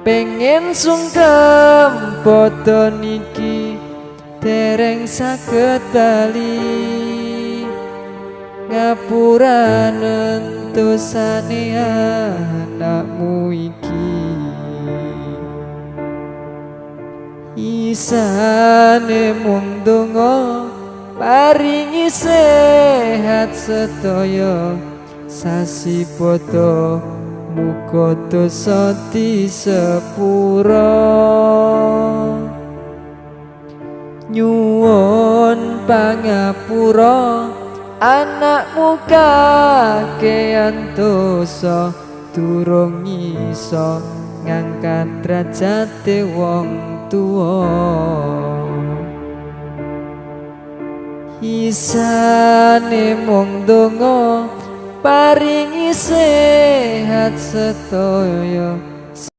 Pengen sungkem padha niki dereng saged bali, ngapuranen dosane anakmu iki. Isane mung donga paringi sehat sedaya, sasi padha muga dosa disepura. Nyuwun pangapura anakmu kakean dosa, durung iso ngangkat derajate wong tuwa. Isane mung donga paringi sehat sedaya.